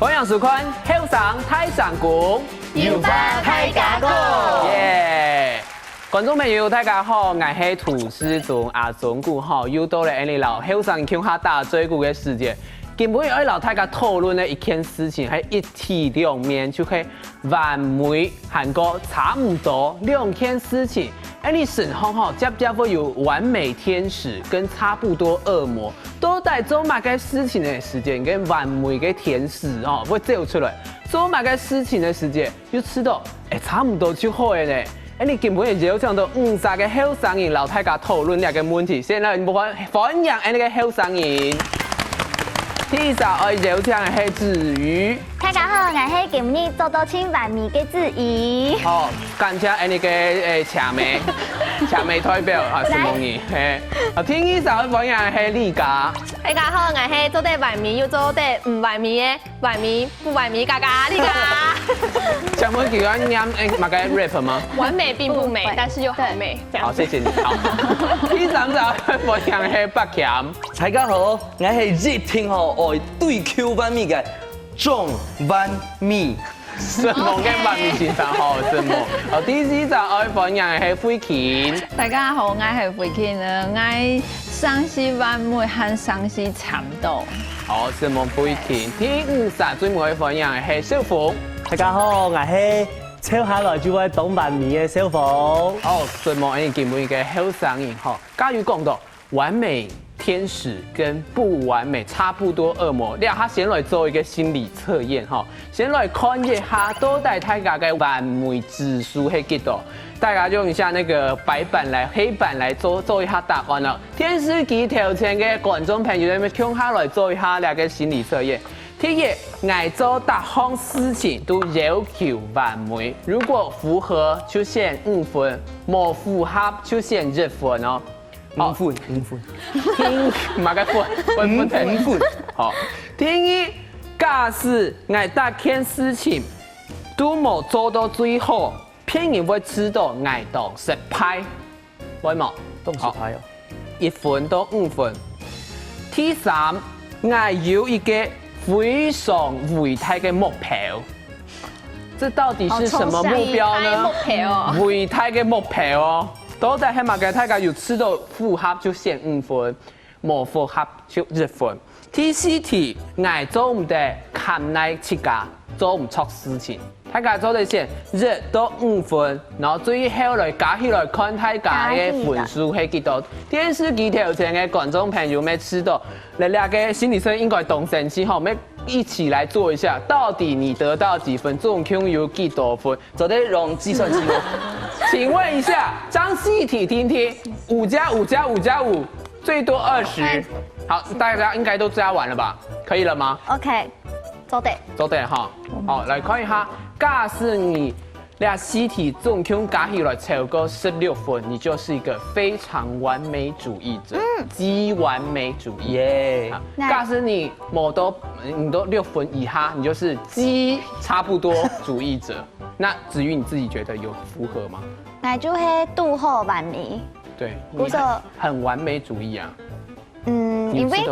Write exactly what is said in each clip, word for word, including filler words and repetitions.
歡迎收看《後生大聲公》，有話大家講。耶！觀眾朋友，大家好，𠊎係涂世宗阿宗牯吼，又到了𠊎俚摎後生共下打嘴鼓个時間。今晡日愛摎大家討論个一件事情，係一體兩面，就係 完美還過差毋多兩件事情。𠊎俚身項吼，輒輒會有完美天使跟差不多惡魔。到底做麼个事情个時節，該完美个天使吼會走出來？做麼个事情个時節，又試著，欸，差毋多就好个呢？𠊎俚今晡日邀請到五儕个後生人摎大家討論這個問題。先來歡，歡迎𠊎俚个後生人。第一儕愛邀請个係子瑜。 大家好，𠊎係今晡日做到盡完美个子瑜。好，感謝𠊎俚个，欸，車尾，車尾代表啊，承蒙你，嘿。啊，第二儕歡迎係麗佳。大家好，𠊎係做得完美又做得毋完美个完美不完美佳佳，麗佳。請問佢愛唸，欸，麼个rap嗎？完美並不美，不會。但是又很美，這樣。好，謝謝你。好，第三儕歡迎係柏謙。大家好，𠊎係一定吼愛追求完美个 張完美。承蒙个完美先生吼，承蒙。好，第四儕愛歡迎个係慧琴。大家好，𠊎係慧琴，呃，𠊎算係完美還算係差毋多。好，承蒙慧琴。第五儕最尾愛歡迎个係小鳳。大家好，𠊎係瘦下來就會當完美个小鳳。好，承蒙𠊎俚今晡日个後生人吼，加油講到 完美天使跟不完美差不多惡魔，這下先來做一個心理測驗吼，先來看一下到底大家个完美指數係幾多。大家用一下那個白板來、黑板來做，做一下答案哦。電視機頭前个觀眾朋友，你們共下來做一下這個心理測驗。第一，𠊎做逐項事情都要求完美，如果符合就選五分，無符合就選一分哦。 五分，五分。第，麼个分？分，分，五分。好，第二，假使𠊎逐件事情都無做到最好，別人會知著𠊎當失敗，會無？當失敗哦。好，一分到五分。第三，𠊎有一個非常偉大个目標。 這到底是什麼目標呢？好抽象。偉大个目標哦。到底係麼个？大家有知著符合就選五分，無符合就一分。第四題，𠊎做毋得看耐自家，做毋著事情。大家做得選一到五分，然後最後來加起來看大家个分數係幾多。電視機頭前个觀眾朋友，有無知著 來，這個心理測驗應該當生趣吼，我們一起來做一下，到底你得到幾分，總共有幾多分？做得用計算機嗎？請問一下，這四題聽聽，五加五加五加五，最多二十。好，大家應該都加完了吧？可以了嗎？OK，做得。做得哈。好，來看一下，假使你 這四題總共加起來超過十六分，你就是一個非常完美主義者，極完美主義。耶！啊，假使你無到，你都六分以下，你就是極差不多主義者。那子瑜你自己覺得有符合嗎？𠊎就係堵好完美。對，你很，不錯。很完美主義啊。 嗯，因為𠊎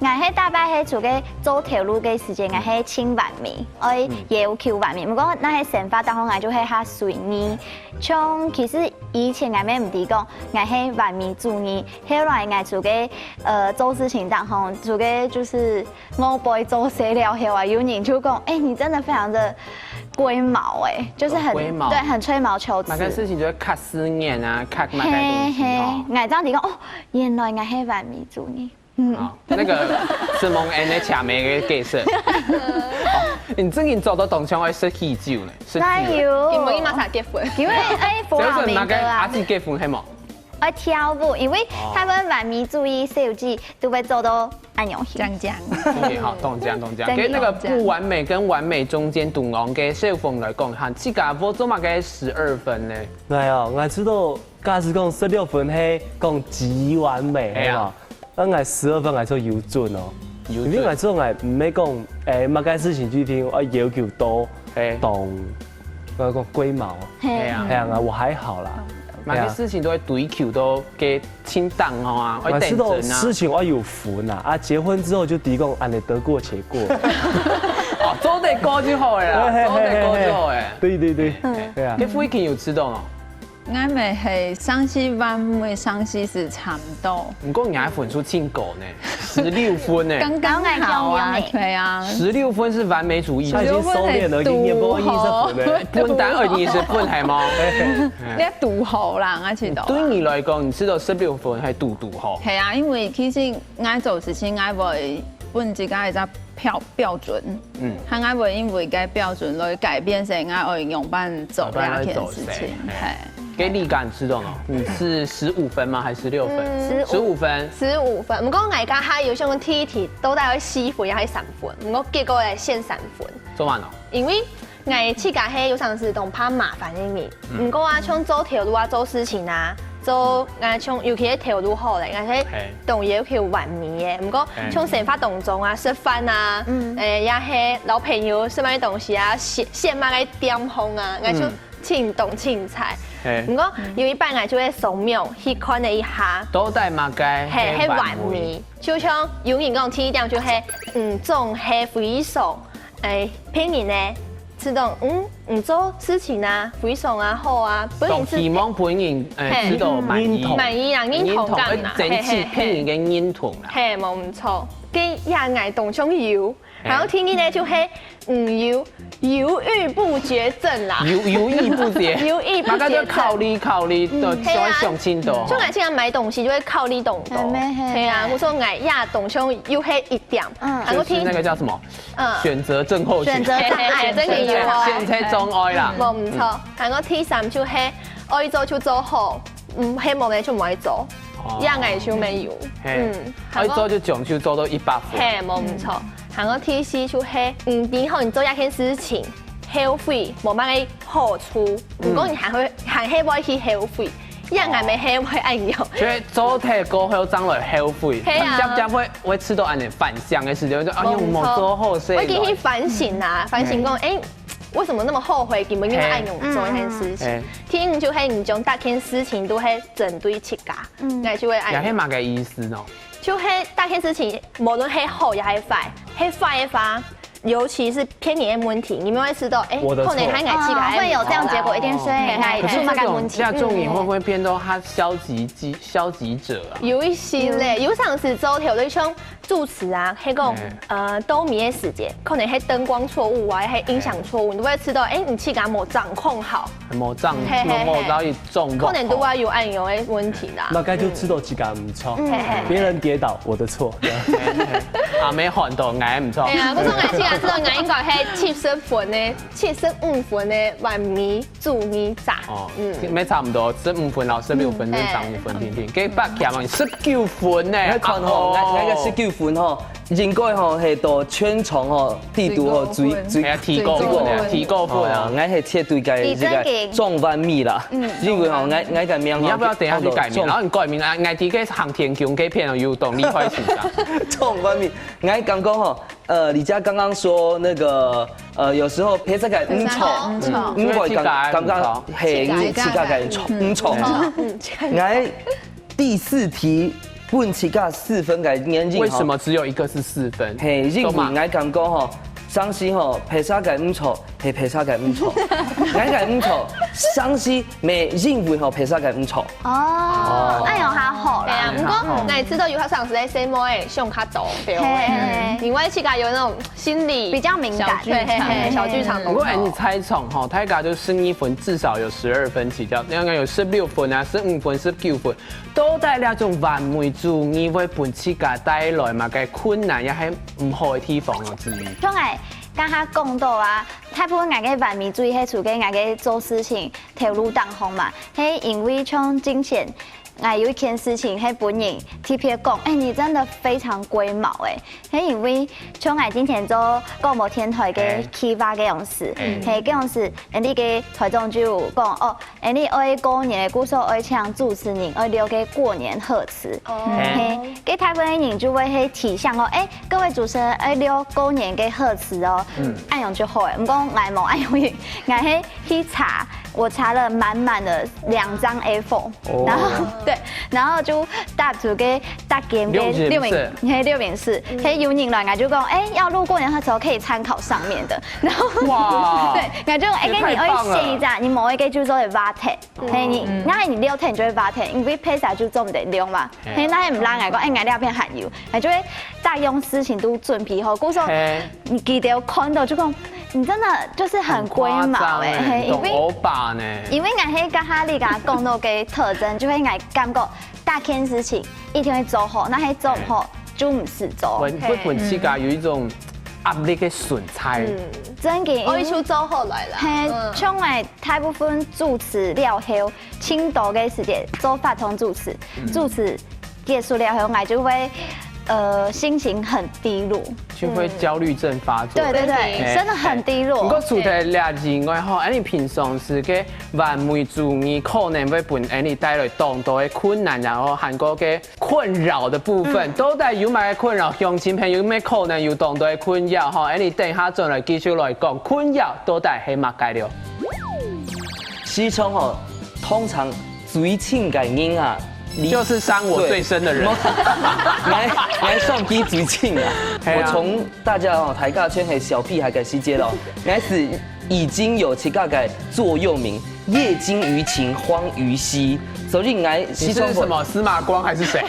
係逐擺係自家做頭路个時節，𠊎係盡完美，愛要求完美。毋過若係生活當中，𠊎就係較隨意。像其實以前𠊎乜毋知講𠊎係完美主義，後來𠊎自家，呃，做事情當中，自家就係外背做事了後啊，有人就講：「欸，你真的非常的龜毛欸，就是很，哦，龜毛。」對，很吹毛求疵。麼个事情就會較死眼啊，較麼个東西吼。嘿，嘿，𠊎正知講，哦，原來𠊎係完美主義。 嗯。啊，那個承蒙𠊎俚車尾个解釋。哦，你正經做到當像愛食喜酒呢，食酒。哪有？因為馬上結婚。因為愛佛朗明哥啊。就是那個阿姊結婚係無？愛跳舞，因為他們完美主義小姐都會做到恁樣去。講講。OK，好，懂講懂講。真的。跟那個不完美跟完美中間中央个小鳳來講，哈，自家會做麼个十二分呢？哎呀，𠊎知道 假使講十六分係講極完美，係啊。係嘛？該𠊎十二分𠊎就有準哦。有準。因為𠊎做𠊎毋係講，欸，麼个事情就一定愛要求到，欸，當，𠊎講龜毛。係啊。係啊，𠊎，我還好啦。麼个事情都會追求到个盡頂吼啊，愛頂真啊。𠊎知道事情愛有分啊，啊，結婚之後就知講恁樣得過且過。哦，做得過就好了啦，嘿嘿嘿嘿嘿。做得過就好了。對對對，嗯。對啊。你附近有食到哦？𠊎乜係上次還未上次係差毋多。毋過你還分數真高呢，十六分呢。剛剛好啊，剛剛好呢。對啊。十六分是完美主義。他已經收斂了，已經也不好意思分了。本單二二十分還嗎？你堵好啦，𠊎知道啊。對你來講，你食到十六分還堵堵好。係啊，因為其實 𠊎做事情，𠊎會分自家一隻標，標準，嗯。還𠊎會因為該標準來改變，所以𠊎會仰般做這件事情，仰般來做，嘿。嘿。該你敢食到哦？你是十五分嗎？還是十六分？嗯。十五分。十五分。毋過𠊎這下有想第一題到底愛四分還係三分？毋過結果會選三分。做麼个哦？因為 𠊎自家係有常時當怕麻煩个人，嗯。毋過啊，像做頭路啊、做事情啊、做，啊，像尤其係頭路好咧，𠊎係嘿。當要求完美个。毋過嘿。像生活當中啊、食飯啊，嗯。誒，也係摎朋友食麼个東西啊，選，選麼个店項啊，𠊎就嗯。盡當凊彩。嘿。毋過有一擺𠊎就會上網去看了一下，到底麼个嘿，係完美？係完美？就像有人講第一點就係，嗯，總係非常 誒，別人呢，知道，嗯，你做事情啊，非常啊好啊，本人係當希望別人，誒，嘿。知道滿意。認同。滿意啊，認同感啊，認同，愛爭取嘿嘿嘿。別人个認同啦。嘿，無毋著。該也𠊎當像有，嘿。還有第二呢，就係，嗯，有猶豫不決症啦。猶，猶豫不決。猶豫不決症。大家都考慮考慮，都嗯。就會想清楚。嘿啊。像𠊎這樣買東西，就會考慮當多。嘿，嘿，嘿。嘿啊，𠊎說𠊎也當像有係一點。嗯。還有第就是那個叫什麼？ 嗯。選擇症候群。選擇障礙。嘿，嘿，嘿，真的有哦。選擇障礙啦。無毋著。嗯。還有第三就係，愛做就做好，嗯，係無呢就毋愛做，哦。這樣个就無有。嘿，嗯，愛做就將就做到一百分。嘿，無毋著。嗯。還有第四就係，嗯，你好，你做一件事情，後悔，無麼个好處，嗯。毋過你還會，還係會去後悔，這樣還無後悔恁樣。所以做忒過後正來後悔，嘿啊。常常會 會試著恁樣反省个時節，就，哎喲，無錯。無做好勢。會去反省啊，反省講，嗯。誒，為什麼那麼後悔，根本就愛用做一件事情。嘿。第五就係你將大件事情都係針對自家，嗯。那就會愛用。也係麼个意思呢？就係大件事情，無論係好也係壞，係壞个話，尤其是別人个問題，你們會試著，誒，我的錯。可能還愛自家个問題啦。哦，會有這樣結果，一定是，哦。嘿，嘿，可是這種，嘿。這種人會不會變到他消極積，消極者啊？有一些咧，有。有常時做頭路像 主持啊，係講，嗯。呃，到尾个時節，可能係燈光錯誤啊，係音響錯誤，嗯。你會試著，誒，你自家無掌控好。無掌，嘿，嘿，嘿。無，無到一掌握好。可能都會有恁樣个問題啦。那該就試著自家毋著，嗯。嘿，嘿。別人跌倒，我的錯。嘿，嘿。啊，無看到，𠊎毋著。對啊，可是𠊎自家試著，𠊎應該係七十分个，七十五分个完美 主義者。哦，嗯。也差毋多，十五分咯，十六分，嗯。正常一分，定定。該八強啊，十九分呢。𠊎看吼，啊，哦。𠊎，𠊎个十九分吼，應該吼，係到全場吼，底肚吼，最，最，哎呀，最高分呢，最高分。最高分啊。哦，𠊎係絕對个這個最正經。中完美啦。嗯。因為吼，𠊎，𠊎个名吼，你要不要等一下去改名？叫做然後你改名啊，𠊎這個行天宮這片哦，有懂你開始啊。中完美，𠊎感覺吼， 呃，李佳剛剛說那個，呃，有時候別儕个毋著，毋著。毋過感，感覺，嘿，自家个毋著，毋著。嗯。𠊎第四題分自家四分个原因吼。為什麼只有一個是四分？嘿，因為𠊎感覺吼，上司吼，別儕个毋著，係別儕个毋著。𠊎个毋著，上司乜因為吼，別儕个毋著。 哦，哦。恁樣較好啦。對啊，毋過，嗯。𠊎知道有較常時个細妹仔想較多，對不對？嘿。因為自家有那種心理比較敏感。小劇場。嘿，嘿，嘿，小劇場。不過，哎，你猜想吼，大家都十二分，至少有十二分起跳，應該有十六分啊，十五分、十九分，到底這種完美主義會分自家帶來麼个困難，也係毋好个地方哦，子瑜。像𠊎剛剛講到啊，大部分𠊎个完美主義係處在𠊎个做事情 頭路當中嘛，係因為像之前，𠊎有一件事情係分人特別講，哎，你真的非常龜毛哎。係因為像𠊎之前做廣播電台个企劃个樣式，哎。係，个樣式，哎，該个台長就有講，哦，哎，你愛過年个故所愛請主持人，愛留个過年賀詞。哦。係，該大部分个人就會去提醒哦，哎，各位主持人愛留過年个賀詞哦，嗯。恁樣就好哎。毋過𠊎無恁樣，𠊎係去查我查了满满的两张A four，哦。然后对，然后就搭出个搭肩个六零四，六零四，嘿，六零四，嘿，有人来，我就讲，哎，要路过年的时候可以参考上面的，然后哇，对，我就哎，给你二选一张，你某一个就做得 vate，嘿，你那你六天就会 vate，因为 pesa 就做不得用嘛，嘿，那也不让我讲，哎，我两片还有，我就会大用事情都准备好，故所。你记得有看到就讲，你真的就是很龟毛哎，很夸张欸，嘿，因为很欧巴呢。因为俺黑咖哈利个讲到个特征，就会俺感觉大件事情一定会做好，那些做不好就唔使做。会会分自家有一种压力的存在。嗯，真个，因为我一出做好来啦，嘿，嗯，像俺大部分主持了后，青岛个时间做法通主持，主持结束了后，俺就会呃心情很低落。就会焦虑症发作。对对对，真的很低落。不过除了这以外吼，哎，你平常时个完美主义可能会分哎你带来当多的困难，然后还过个困扰的部分，到底有咩困扰？乡亲朋友，有咩可能有当多的困扰吼？哎，你等一下转来继续来讲困扰到底系么个了。西昌吼，通常最亲个人啊，你就是伤我最深的人。来来上机最亲啊！我从大家哦，大家圈很小屁孩个世界咯，开始已经有自家个座右铭，业精于勤，荒于嬉，所以来西昌你是什么司马光还是谁？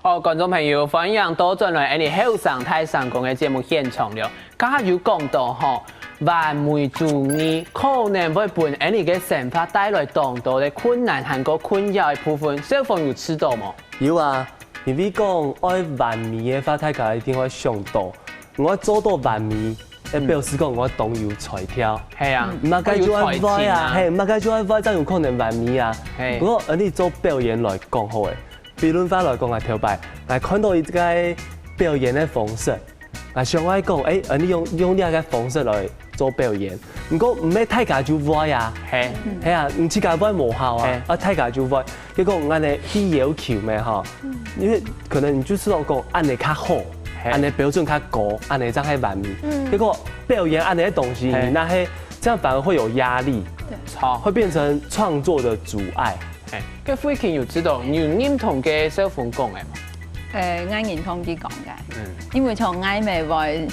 哦，观众朋友，欢迎倒转来俺后生大声公个节目现场了。 刚刚有讲到吼，完美主义可能会分俺个生活带来当多个困难，还过困扰个部分，小凤有知道无？有啊，因为讲爱完美个话，大家一定会想到，我做到完美，也表示讲我当有才调。系啊，毋係个就爱坏啊，系，毋係个就爱坏，正有可能完美啊。不过，呃，你做表演来讲好诶，比论法来讲啊，头擺，来看到一个表演个方式。 啊，想愛講，欸，呃，你用用你个方式來做表演，毋過毋係大家就會啊，係，係啊，你自家會無效啊，啊，大家就會。結果𠊎呢去要求咩吼，因為可能你就係講恁呢較好，恁呢標準較高，恁呢正係完美。結果表演恁呢个東西，那係這樣反而會有壓力，會變成創作的阻礙。 欸，該慧琴有知道，你有認同該小鳳講个無？欸，𠊎認同佢講个，因為像𠊎乜會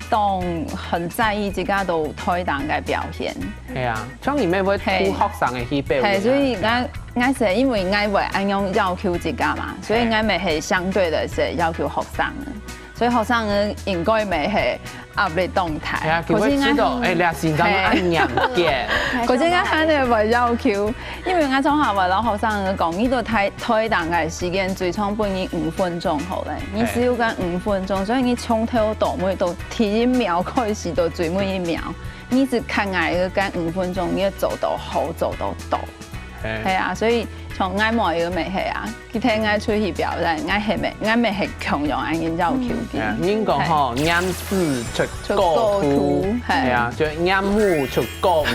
當很在意自家到台頂个表現。係啊，像你乜會對學生个去表演啊。係，所以𠊎𠊎係因為𠊎會恁樣要求自家嘛，所以𠊎乜係相對个係要求學生个。 所以學生應該乜係壓力當大。係啊，佢會知道，欸，這先生恁嚴格。可是𠊎還係會要求，因為𠊎從下會摎學生講，你到台台頂个時間最長分你五分鐘好了，你只有該五分鐘，所以你從頭到尾到第一秒開始到最尾一秒，你只看𠊎个該五分鐘，你要做到好，做到到。係啊，所以從𠊎無一個乜係啊。 佢聽𠊎出去表演，𠊎係乜𠊎乜係共樣恁樣要求佢。人講吼，驗視出高徒，係啊，就驗目出高五。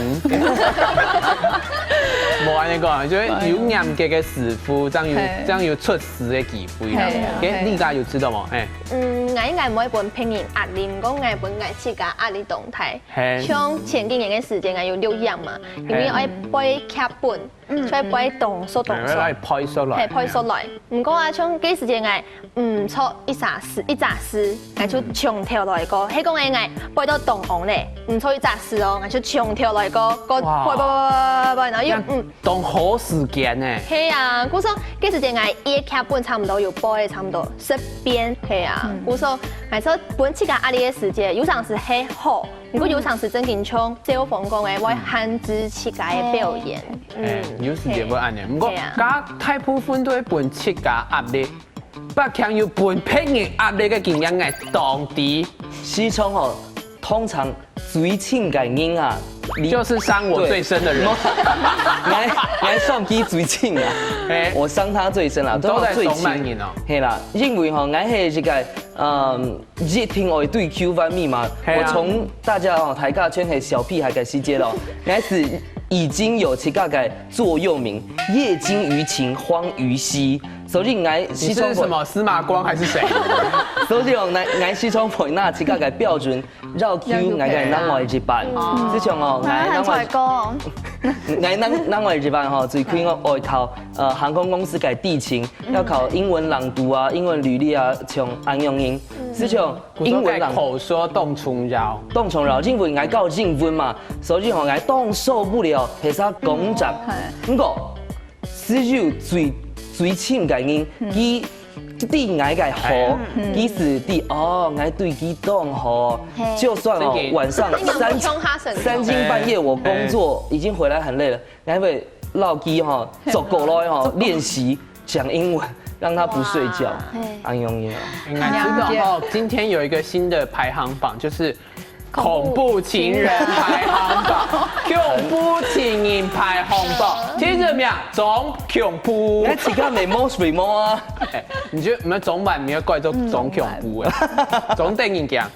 無恁樣講，就係有嚴格个師傅，正有正有出師个機會啦。該你家有知道無？欸，嗯，𠊎應該毋會分別人壓力，毋過𠊎分𠊎自家壓力當大。像前幾年个時間，𠊎有錄影嘛，因為愛背劇本。 所以背當熟當熟，來背熟來，係背熟來。毋過啊，像該時節𠊎毋著一隻字，一隻字，𠊎就從頭來過。係講个𠊎背到當紅咧，毋著一隻字哦，𠊎就從頭來過，過背背背背背，然後又嗯，當好時間呢。係啊，故所該時節𠊎一個劇本差毋多有背差毋多十遍，係啊，故所𠊎說分自家壓力个時節，有當時係好。 毋過有當時真經像小鳳講个，會限制自家个表演。欸，有時節會恁樣。毋過，係啊。該大部分都會分自家壓力，不過有分別人壓力个經驗，𠊎當知。西聰吼，通常最親个人啊，你就是傷我最深的人。對。𠊎，𠊎算佢最親啊。欸。我傷他最深啦，都在傷別人哦。係啦，因為吼，𠊎係一個，嗯， 一定愛對Q one密碼。係啊。我從大家哦，大家全係小屁孩个時節咯，𠊎係已經有自家个座右銘，業精於勤，荒於嬉。所以𠊎時常會，你是什麼司馬光還是誰？所以哦，𠊎𠊎時常會拿自家个標準要求𠊎个另外一半。就像哦，𠊎另外，𠊎另另外一半吼，最近𠊎愛考呃航空公司个地勤，要考英文朗讀啊、英文履歷啊，像恁樣个。就像英文朗讀。口說當重要。當重要，因為𠊎教英文嘛，所以吼𠊎當受不了，其實講真。毋過，只有最最親个人，佢對𠊎个好，佢是對哦，𠊎對佢當好。就算哦，晚上三三更半夜我工作已經回來很累了，𠊎會落機哈，走過來哈，練習講英文，讓他不睡覺，很容易哦。你知道哈，今天有一個新的排行榜，就是恐怖情人排行榜，恐怖情人排行榜，第一名張恐怖。那自家没毛水毛啊？你觉得没有张完美个怪都张恐怖哎，张得人讲。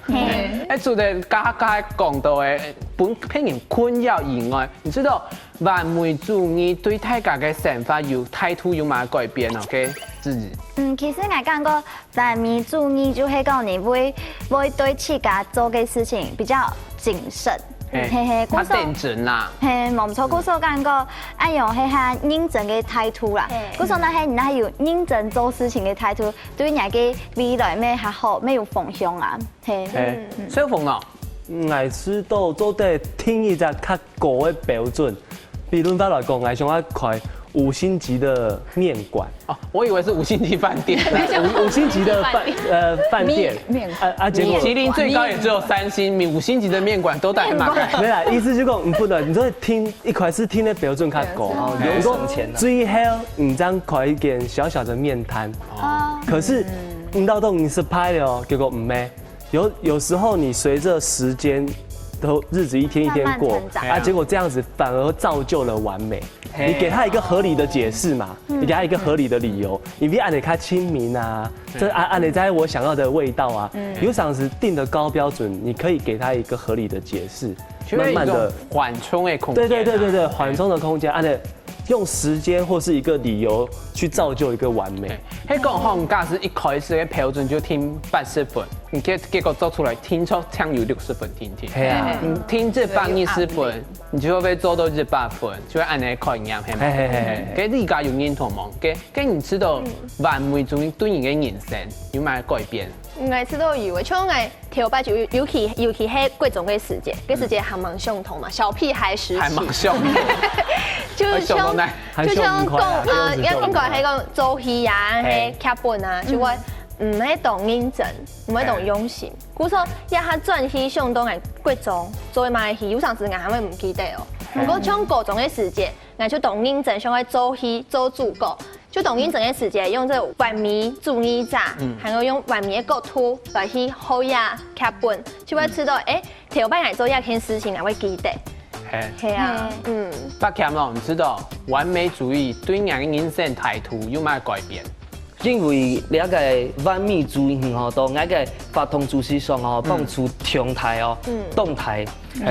哎，除了刚刚讲到哎，本骗人困扰以外，你知道完美主義對大家个想法有態度有嘛改變哦？OK，自己。嗯，其實我感覺完美主義就係講你會會對自家做个事情比較謹慎。嘿嘿，他認真啦。嘿，無錯，故所感覺愛用係較認真个態度啦。故所那係你那有認真做事情个態度，對你个未來咩較好，咩有方向啊。嘿，哎，小鳳哦，𠊎試著做得定一隻較高个標準。比論法來講，𠊎想要開五星級的麵館。哦，我以為是五星級飯店。五五星級的飯呃飯店，面啊啊，結果米其林最高也只有三星，你五星级的麵館都在那。没啦，意思就講，嗯，不能，你就定一開始定个標準較高，有省錢啊。最後你這樣開一間小小的麵攤，哦，可是你到到你失敗了哦，結果嗯咩。有有時候你隨著時間，都日子一天一天過，慢慢成長啊，結果這樣子反而造就了完美。嘿你給他一個合理的解釋嘛，你給他一個合理的理由，你比按理較親民啊，這按按理在我想要的味道啊，有常時定的高標準，你可以給他一個合理的解釋，就會有一種慢慢的，緩衝的空間啊。對對對對對，緩衝的空間，按理用時間或是一個理由去造就一個完美。嘿，講吼，假使一開始个標準就定八十分，你結結果做出來定著淨有六十分定定。嘿啊，你定這百二十分，你就會做到一百分，就會按呢概念，係嘛？嘿嘿嘿嘿該你家有認同無？該該你知道完美主義對你个人生有麼个改變？應該知道有誒，像𠊎頭擺就尤其尤其係國中个時節，該時節還蠻衝動嘛，小屁孩時期，還蠻衝動，就像還衝動呢就像講還衝動呃，應該講係講做戲啊，嘿係劇本啊，就會毋係當認真，毋係當用心。故所一下轉去想到𠊎國中做麼个戲，有常時𠊎還會毋記得哦。毋過像高中个時節，𠊎就當認真想愛做戲做主角。就當認真个時節，用這完美主義者，還有用完美个角度來去學呀劇本，就會知道，誒，頭擺𠊎做這件事情，𠊎會記得。嘿，係啊，嗯，八強咯，你知道完美主義對你个人生態度有麼个改變？因為這个完美主義吼，到𠊎个活動主持上吼，幫助強大哦，當大。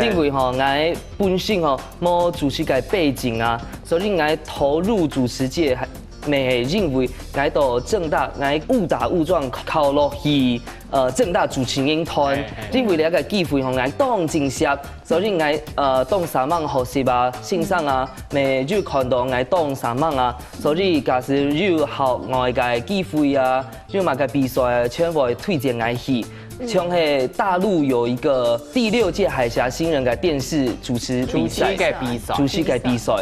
因為吼，𠊎本身吼無主持个背景啊，所以𠊎投入主持界還，乜係因為𠊎到政大，𠊎誤打誤撞考落去，呃，政大主持人團，因為這个機會吼，𠊎當珍惜，所以𠊎呃當煞猛學習啊，先生啊，乜有看到𠊎當煞猛啊，所以假使有校外个機會啊，有麼个比賽啊，全會推薦𠊎去。像係大陸有一個第六屆海峽新人个電視主持比賽，主持个比賽，主持个比賽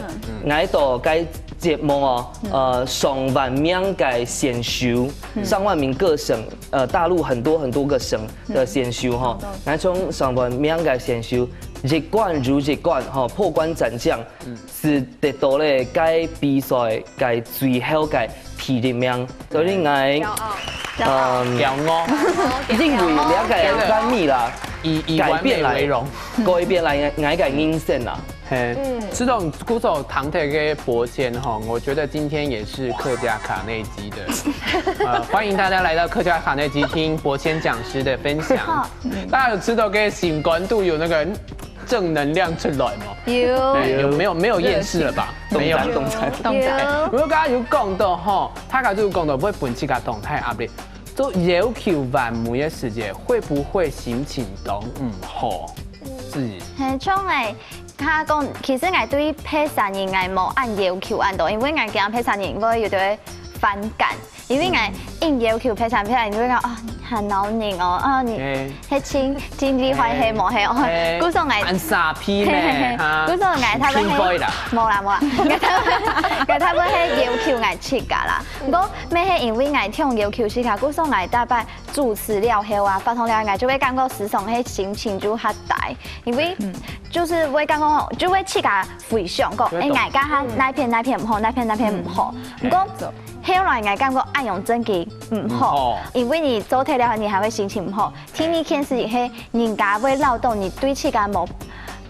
，𠊎到該節目哦，呃，上萬名个選手，上萬名各省，呃，大陸很多很多個省的選手哈，𠊎從上萬名个選手一關又一關哈，破關斬將，是得到了該比賽个最後个第一名，所以𠊎，嗯，驕傲。因為了解完美啦，以以完美為榮。改變了𠊎个人生啦。嘿，知道古早唐特个伯谦哈，我覺得今天也是客家卡內基的，呃，歡迎大家來到客家卡內基聽伯謙講師的分享。大家有知道个心肝肚有那個正能量出來嗎？有哎，有沒有沒有厭世了吧？沒有，動作。動作。有。不過剛剛有講到吼，大家就有講到會分自家當大壓力，做要求完美个時節，會不會心情都毋好？是。係，像𠊎，佢講，其實𠊎對別儕人𠊎無恁要求恁多，因為𠊎驚別儕人會有點反感。 因為𠊎硬要求別儕，別儕就會講：「哦，你很惱人哦，哦，你係真真厲害係無係哦？」故所𠊎恁沙皮咩？故所𠊎大部分係無啦無啦，𠊎大部分𠊎大部分係要求𠊎自家啦。毋過乜係因為𠊎忒要求自家，故所𠊎大部分主持了後啊，發通了，𠊎就會感覺時常係心情就較低，因為就是會感覺就會自家回想講，哎，𠊎剛剛哪片哪片毋好，哪片哪片毋好。毋過 後來𠊎感覺恁樣正經毋好，因為你做忒了，你還會心情毋好。第二件事情係人家會恅著你對自家無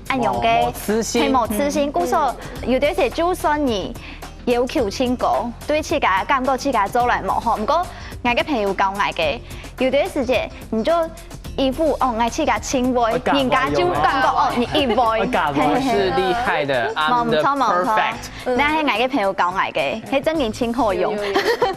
恁樣个，無自信，係無自信。故所有兜時就算你要求盡高，對自家感覺自家做來無好，毋過𠊎个朋友教𠊎个，有兜時節你就一副哦，𠊎自家盡會，人家就感覺哦，你一會，係係係，係厲害的，I'm the perfect。 那係𠊎个朋友教𠊎个，係正經盡好用。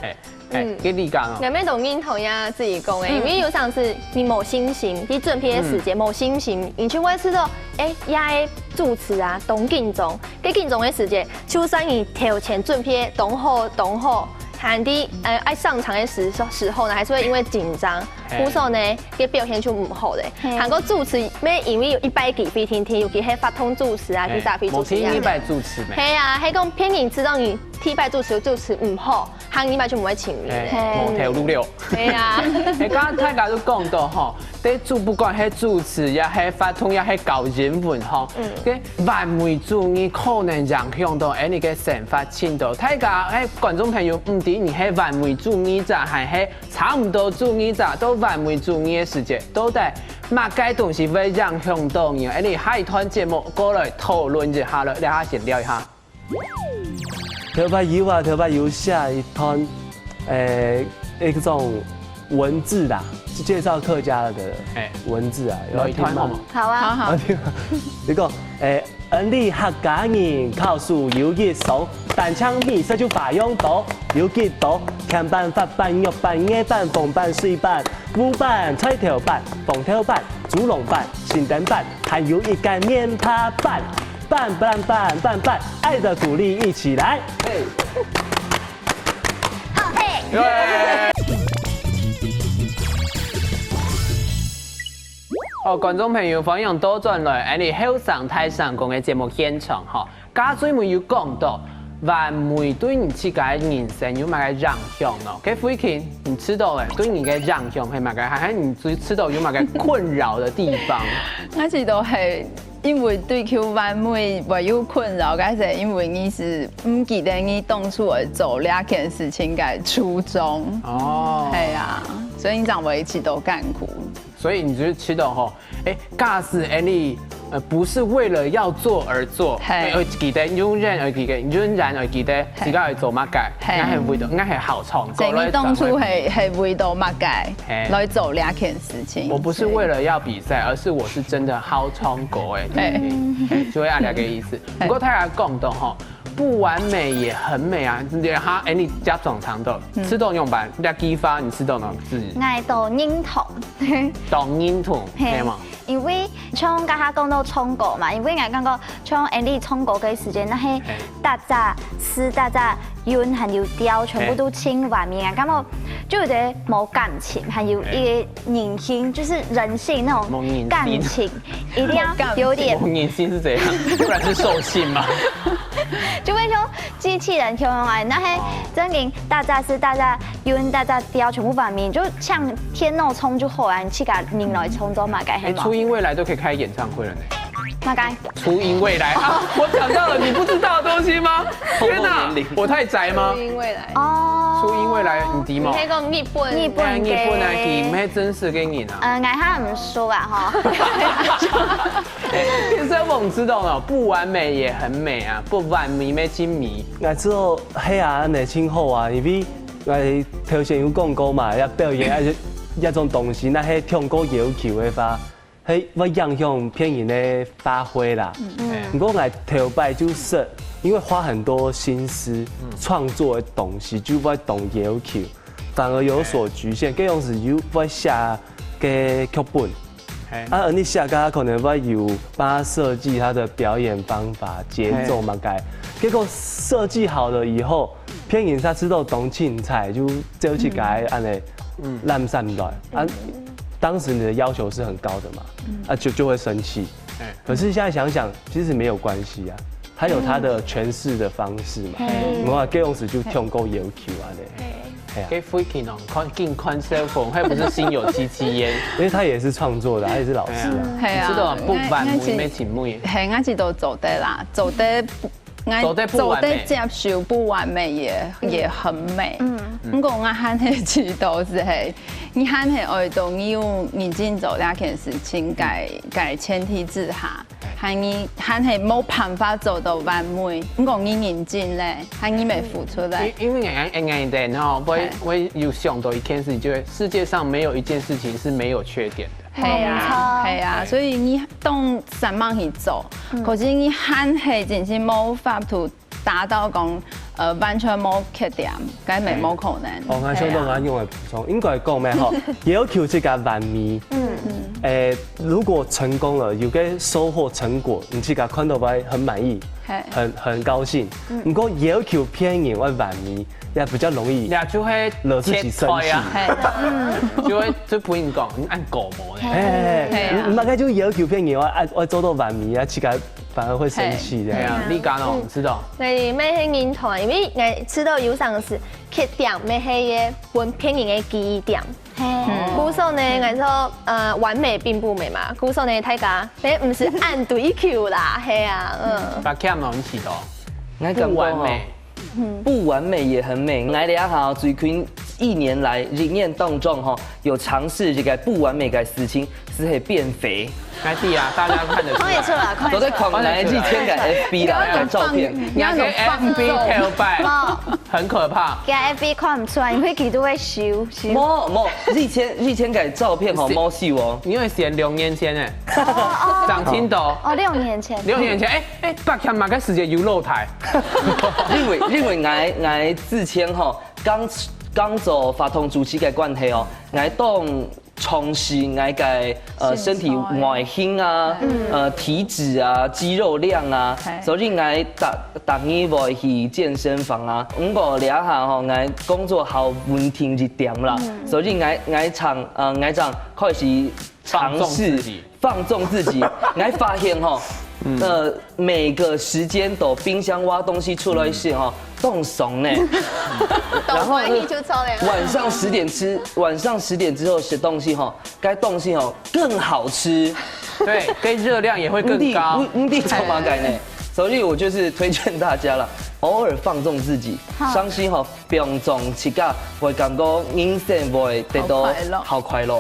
哎，哎，跟你講哦。𠊎乜當認同呀，子怡講个，因為有常時你無信心，你準備个時節無信心，你就會試著，哎，這个主持啊，當緊張，該緊張个時節，就算你頭前準備當好當好，還在呃愛上場个時時候呢，還是會因為緊張，故所呢，該表現就毋好咧。還過主持乜因為有一擺機會定定，尤其係發通主持啊，其實非主持啊。無定一擺主持咩？係啊，係講別人知著你 第一擺主持主持毋好，下二擺就毋會請你咧。哎，無頭路了。對啊。哎，剛剛大家都講到吼，對主，不管係主持也係發通也係教英文吼，該完美主義可能影響到𠊎俚个生活程度。大家，哎，觀眾朋友，毋知你係完美主義者還係差毋多主義者，到完美主義个時節，到底麼个東西會影響到你？哎，你下一段節目過來討論一下了，這下先尞一下。 頭擺有啊，頭擺有寫一段，誒，一種文字啦，介紹客家的文字啊，有要聽嗎？好啊。好，好。你講，誒，恩俚客家人，靠樹有一雙，單淨美色就花樣多，有幾多？甜粄、發粄、肉粄、艾粄、紅粄、水粄、烏粄、菜頭粄、紅豆粄、豬籠粄、心燈粄，還有一個面帕粄。 粄粄粄粄粄，愛的鼓勵一起來。好，嘿。好，觀眾朋友，歡迎倒轉來，𠊎俚後生大聲公个節目現場吼。頭先有講到，完美對你自家个人生有麼个影響呢？該慧琴，你試著个，對你个影響係麼个？還係你試著有麼个困擾的地方？𠊎試著係 因為追求完美會有困擾，該係因為你係毋記得你當初愛做這件事情个初衷。哦。係啊，所以你正會試著艱苦。所以你就試著吼，哎，假使𠊎俚，呃，不是為了要做而做，嘿。哎，愛記得，永遠愛記得，永遠愛記得，嘿。自家愛做麼个，嘿。𠊎係為著，𠊎係好唱歌，所以你當初係，係為著麼个，嘿。來做這件事情。我不是為了要比賽，而是我是真的好唱歌，哎，對，嘿。對，對，就會恁樣个意思。 不過大家講到吼，不完美也很美啊，哈，哎，你假裝唱到，試著仰般？這句話你試著仰般？𠊎當認同。當認同，嘿。係無？因為像頭下講到唱歌嘛，因為𠊎感覺像𠊎俚唱歌个時節，該係逐隻字、逐隻韻還有調，全部都盡完美，𠊎感覺就有點無感情，還有一個 人性，就是人性那種感情，一定要有點。無人性是怎樣？不然是獸性嗎？就會像機器人共樣啊，該係正經逐隻字、逐隻韻、逐隻調全部完美，就像電腦唱就好啊，你自家人來創作嘛，該係嘛。哎，初音未來都可以開演唱會了呢。麼个？初音未來啊，我講到了你不知道的東西嗎？天哪，我太宅嗎？初音未來。哦。初音未來，你知嗎？你可以講日本。日本个。哎，日本个，毋係真實个人啊。呃，𠊎還毋熟啊，吼。天生猛知道了，不完美也很美啊，不完美乜盡美。𠊎知著係啊，恁樣盡好啊，因為𠊎頭先有講過嘛，要表演啊，這種東西，該係通過要求个話， 係會影響別人个發揮啦。毋過𠊎頭擺就識，因為花很多心思創作个東西，就會當要求，反而有所局限。該樣時又會寫个劇本，嘿，啊，你寫个可能會有幫他設計他的表演方法、節奏嘛該。結果設計好了以後，別人才知道當凊彩，就走去該恁呢濫散亂啊。當時你的要求是很高的嘛，啊就就會生氣。嘿可是現在想想，其實沒有關係啊，他有他的詮釋的方式嘛。嘿我話該樣時就通過要求啊嘞，嘿哎呀，該飛機哦，看緊看 cell phone，還不是心有戚戚焉。因為他也是創作的，他也是老師啊。係啊，知道不完美應該係咩情味。係，𠊎知道做得啦，做得，𠊎做得不完美做得接受不完美也也很美。嗯，不過𠊎還係知道係係，你還係愛到你有認真做這件事情，該該前提之下，還你還係無辦法做到完美，不過你認真咧，還你沒付出咧。因因為俺俺人吼，會會有想到一件事情，就係世界上沒有一件事情是沒有缺點的。係啊，係啊，所以你當煞猛去做，可是你還係真係無法度達到講，呃，完全無缺點，該無無可能。哦，𠊎想到𠊎用來補充，應該講咩吼，要求自家完美。嗯，誒，如果成功了，有個收穫成果，你自家看到會很滿意，係很很高興。不過要求別人會完美，也比較容易那就會惹自己生氣。切菜啊，係，就會就不應講，你按狗毛呢。哎，係啊你你大概就要求別人，我愛我做到完美啊，自家反而會生氣這樣。對啊，你講哦，知道。所以乜係認同，因為𠊎知道有成時缺點乜係个分別人个記憶點。故所呢，𠊎說呃完美並不美嘛，故所呢大家乜毋使恁追求啦，係啊，嗯。把 cam 攏起到，，𠊎感覺吼，不完美。不完美也很美。𠊎這下最近一年來一年當中吼，有嘗試一個不完美的事情，就係變肥。該弟啊，大家看得出來。看得出來，看得出來。我在看𠊎以前个FB啦，看照片。你看 FB 頭擺，很可怕。佢FB看毋出來，因為佢都會修修。無無，以前以前个照片吼，是無修哦。你會選六年前哎，長青島，哦，六年前。六年前哎哎，八強嘛該時節有露台，因為因為𠊎𠊎之前吼，剛剛做活動主持个關係哦，𠊎當重視𠊎个呃身體外形啊，呃體脂啊，肌肉量啊，所以𠊎逐逐日會去健身房啊。毋過這下吼，𠊎工作較穩定一點啦，所以𠊎𠊎常呃𠊎常開始放縱自己。放縱自己，𠊎發現吼，呃每個時間到冰箱挖東西出來食吼，當爽呢。然後呢，就超涼。晚上十點吃，晚上十點之後食東西吼，該東西吼更好吃。對，該熱量也會你更高。你你怎麼改呢？所以我就是推薦大家了，偶爾放縱自己，傷心吼，放縱自家，會感覺人生會得到好快樂好快樂。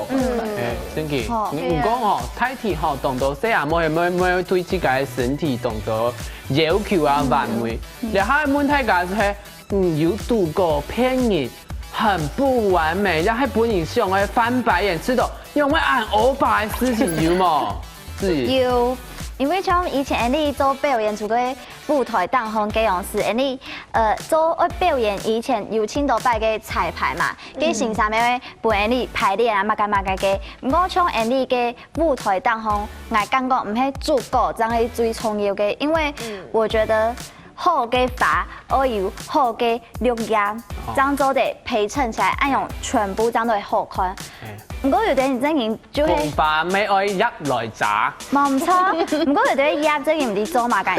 哎，真个，你毋講吼，大體吼，當多細阿妹妹妹對自家个身體當多要求啊、完美。然後問大家係，嗯，有堵過別人很不完美，然後分人想愛翻白眼，知道因為恁歐巴个事情有無？是。有，因為像以前你做表演，除了舞台當中這樣子，你呃做表演以前有盡多擺个彩排嘛，佢先生會分你排練啊，麼个麼个个。毋過像你个舞台當中，𠊎感覺毋係主角，正係最重要个，因為我覺得好个花愛有好个綠葉，正做得陪襯起來，恁樣全部正都會好看。毋過有的人真人就會紅花乜愛葉來摘，無毋著，毋過有的葉真人毋知做麼个，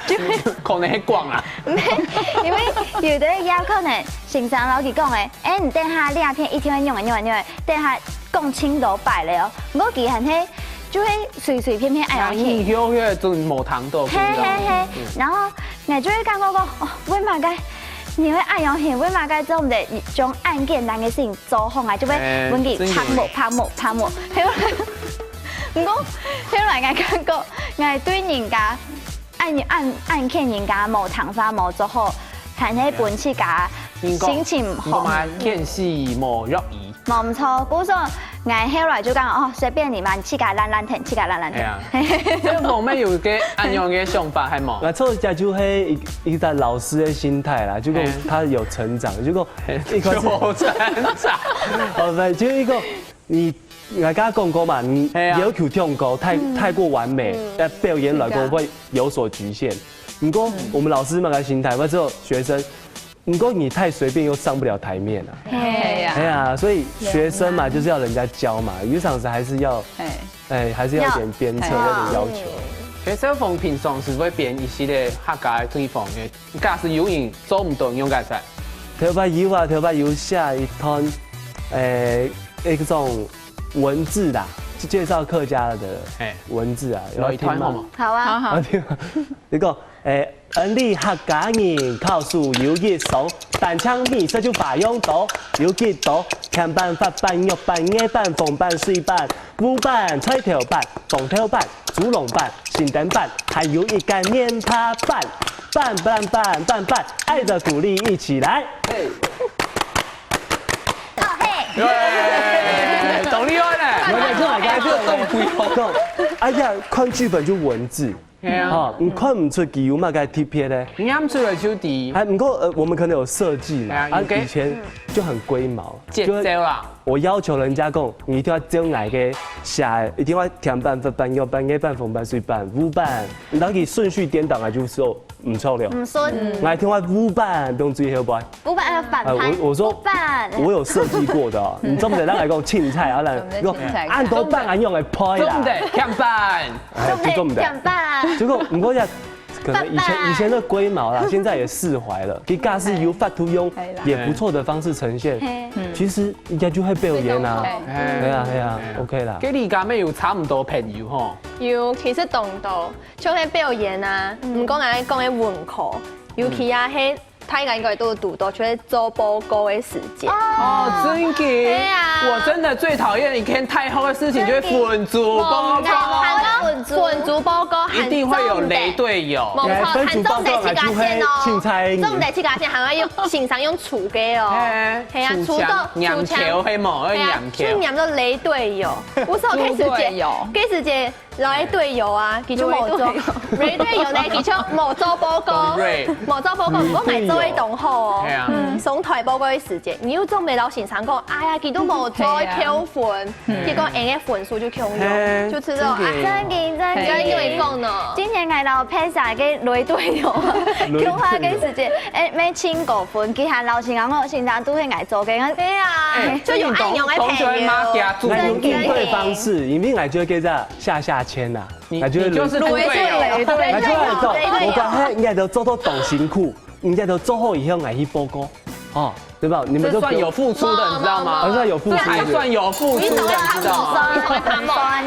就會可能會光啊。因為有的葉可能先生摎佢講誒，誒，你等下這片一定愛仰仔仰仔仰仔，等下講盡多擺了哦。毋過佢還係就會隨隨便便恁樣去。以後迄種無糖豆腐嘿嘿嘿，然後𠊎就會感覺講，哦，為麼个你會恁樣去？為麼个做毋得將恁簡單个事情做好啊？就會問佢拍無拍無拍無，毋過後來𠊎感覺，𠊎對人家恁恁恁欠人家無糖花無做好，還係分自家心情毋好。嘛，見死無藥醫。無毋著，故所 𠊎後來就講哦，隨便你嘛，你自家爛爛聽，自家爛爛聽。係啊，所以我們有个恁樣个想法，係無？那這就係一一个老師的心態啦，就講他有成長，就講一開始有成長。哦，不，就一个你。我剛剛講過嘛，你係啊要求太高，太太過完美，在表演來講會有所局限。不過我們老師嘛个心態，我只有學生，不過你太隨便又上不了台面啊。係啊，哎呀，所以學生嘛就是要人家教嘛，有常時還是要，哎，哎，還是要有點鞭策，要要有點要求。其實小鳳平常時會編一系列客家个地方个，假使有人做毋到，用該啥？頭擺有啊，頭擺有寫一段，誒，一種文字啦，就介紹客家的哎文字啊，來一段好無？好啊，好好啊，，對啊，你講，誒，恩俚客家人口述有一說，單淨美食就花樣多，有幾多，甜粄、發粄、肉粄、艾粄、紅粄、水粄、烏粄、菜頭粄、紅豆粄、豬籠粄、新燈粄，還有一個面帕粄，粄粄粄粄粄，愛的鼓勵一起來。耶，當厲害呢！有沒有這種感覺？這種，哎呀，看劇本就文字，係啊，哦，你看不出佢有麼个特別的。念出來就知還不過呃，我們可能有設計嘛，哎呀有个啊，以前就很龜毛，節奏啦。我要求人家講，你一定要照𠊎个寫，一定要甜粄、發粄、肉粄、艾粄、紅粄、水粄、烏粄，你當佢順序顛倒，𠊎就說毋著了。毋順。𠊎聽話烏粄，用最後擺。烏粄愛反哎，拍。我我說烏粄。我有設計過的哦，你做毋得讓𠊎講凊彩啊，來，做毋得講凊彩恁多粄啊，用來拍啦，做毋得，甜粄。哎，就做毋得。甜粄。結果毋過呀，可能以前粄粄以前的龜毛啦，現在也釋懷了。佢假使有法度用可以啦也不錯的方式呈現，嘿其實應該就會表演啊。哎係啊係啊哎，OK啦。該你家妹有差毋多朋友吼，有，其實當多，像係表演啊，毋過𠊎講个文科，尤其啊係大家應該都有堵到，就係做報告个時間。哦，真的，對啊我真的最討厭一件太好的事情，就是分組報告，分組報告，一定會有雷隊友。無錯，哎分組報告還做毋得自家先哦，還就會凊彩你做毋得自家先，還愛用先生用抽个哦。哎係啊，抽抽到獎，黏球係無？要係啊黏，球。就黏到雷隊友。我說該時節，豬隊友該時節來隊友啊，佢就無做，雷隊友呢，佢就無做報告，對無做報告，毋過𠊎做个當好哦。係啊嗯，上台報告个時節，你又做毋得摎先生講，哎呀，佢都無做，係啊扣分，結果𠊎个分數就扣係忒，就知道啊。正經正經。你愛對講呢？今年𠊎摎Pesa个雷隊友，共下个時節，誒，每千過分，其他老師講，我先生都係𠊎做个，對啊，就有恁樣个朋友。同學嘛，加注那用應對方式，因為𠊎就會跟佢下下籤啦，你那就會你就是豬隊友。那就會講，我講，嘿，你都做到當辛苦，你都做好以後，𠊎去報告，哦，對吧？你們這都不用算有付出的，你知道嗎？還算有付出這還算有付出的，你知道嗎？你懂他嗎？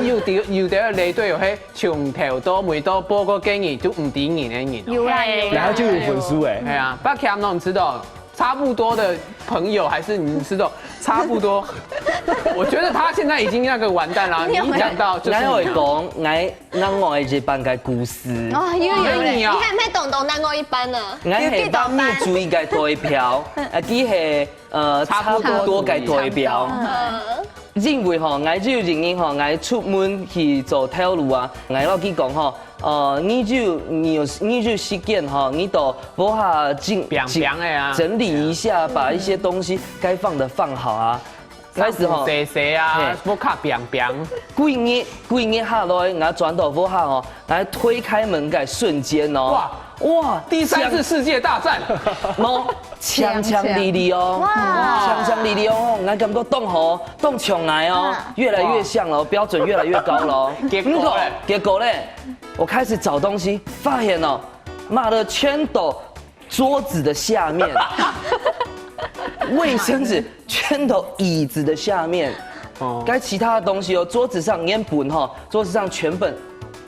有的有的雷隊友，嘿，從頭到尾都報告給你，就毋知你的人哦。有啦有啦。然後就有分數哎。哎呀，不過Cam呢，你知道，差不多的朋友，還是你知道差不多？我覺得他現在已經那個完蛋了。你一講到就是𠊎會講，𠊎另外一班个故事。哦，又有咧。你啊你，還毋係當當另外一班呢？𠊎係北美洲个代表，啊，佢係呃差不多个代表。因為吼，𠊎就有一日吼，𠊎出門去做頭路啊，𠊎摎佢講吼，呃，你就你有你就時間吼，你到屋下整平平的啊整理一下，把一些東西該放的放好啊。開始吼，洗洗啊，嘿屋下平平。幾日幾日下來，𠊎轉到屋下吼，𠊎推開門个瞬間哦，哇哇，第三次世界大戰，喏，強強力力哦，強強力力哦，𠊎感覺當好，當像𠊎哦，越來越像了，標準越來越高了哦。結果嘞結果嘞，我開始找東西，發現哦，媽的全都桌子的下面，衛生紙全都椅子的下面。哦該其他的東西哦，桌子上原本哈，桌子上全本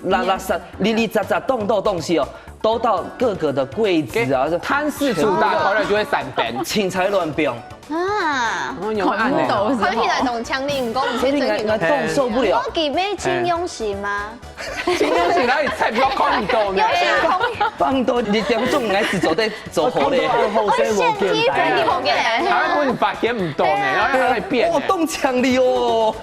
拉拉撒、零零杂杂、洞洞東西哦，都到各个的櫃子啊，攤四處大，可能就會散燈。凊彩亂放。啊，看毋到是無？看起來當靚哩，毋過毋係真个。所以𠊎，𠊎當受不了。我佢咩真用心嗎？真用心哪裡才毋到看毋到呢？用心看。放到一點鐘，𠊎係做得做好咧。我看到後生無簡單啊。還會分你發現毋到呢，然後還會變呢。我當強力哦。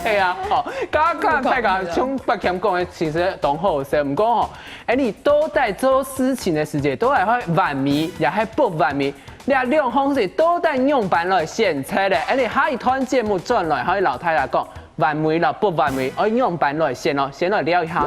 哎呀，好，剛剛大家像柏謙講个，其實當好笑，毋過吼，哎，你到底做事情个時節，到底會完美，也係不完美？ 這兩項事到底仰般來選擇咧？恁呢下一段節目轉來，可以摎大家講，完美摎不完美，愛仰般來選哦。先來尞一下。